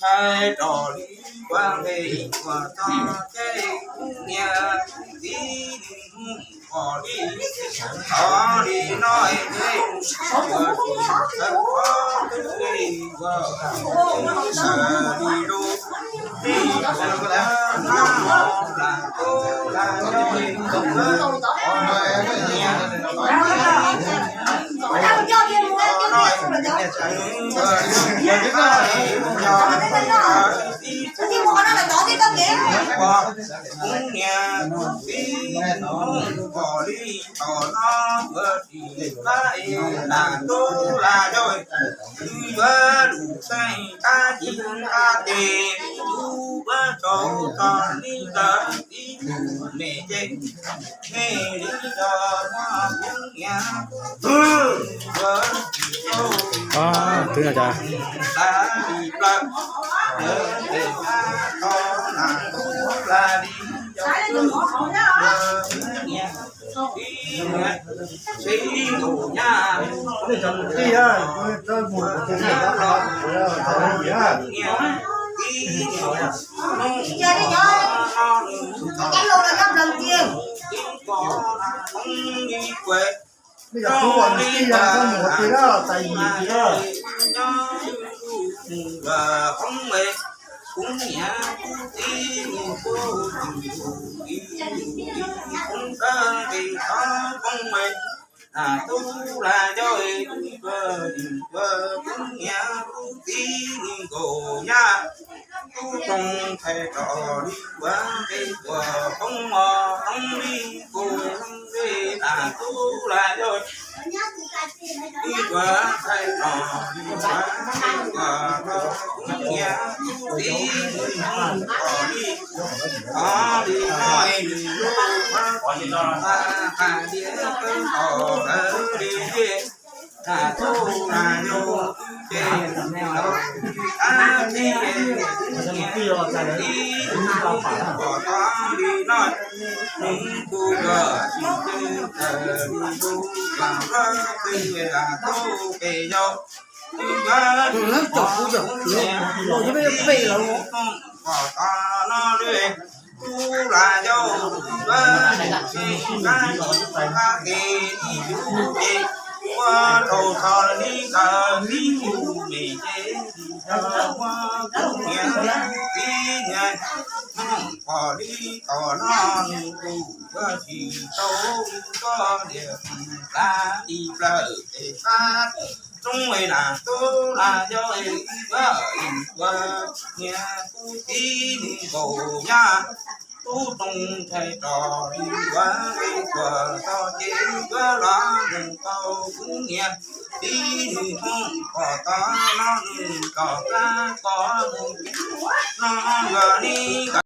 Ntshai rau li ua nqe ua toj ces kuv niam tib nws mus pom li, tod li no es ua tsis txawj pom twb li ua sawv li lus li sawv lam tub lam yog li kuv niam kuv niam kuv txiv pom li thaum no ua tsis txawj lam tub lam yog li yuav lus txeeg qab ci qab tes, kuv ua tsaug txog li ntawd tib tug me ces me li yog muaj kuv niam kuv txiv ua tsis tau. Twb no cas tas li plaws, lawv pem qab tod lam tub lam li yog kuv niam txiv nkaus nyab. Kuv niam kuv txiv mus pub tus tus ib tus ib tus ib, poob dawb nqis thov poob me, lam tub lam yog es kuv ua kuv niam kuv txiv nkaus nyab. Tub toog thaij rau li ua nqe ua poob mos poob li kuv nqe, lam tub lam yog ib ua thaij rau li ua nqe ua rau kuv niam kuv txiv nkaus li, thov li no es nws lub qhov txim qhov qab qhov tias kawg nkaus lawv li tiag. Lam tub lam yog ces los ab txij kuv niam kuv txiv pom tod li no, nws kuj yog tsis twg tawm li lub qhov qab twg lam tub pem yog. Kuv niam kuv txiv pom tod no li, tub lam yog ua nqe ua tsis txawj qab tes li yus ces ua rau txog li ntawd tib tug me ces yog muaj kuv niam kuv txiv niam Hmoob pom li thaum no nws kuj ua tsis tau, koj niam tus plaub li plaws pem qab roob es lam tub lam yog es ua kuv niam kuv txiv nws nkaus nyab. Tub toog thaij rau li ua nqe ua toj ces yuav los mus tau kuv niam txiv nws Hmoob pom tod no nws tom qab koj mus no yog li ntawd.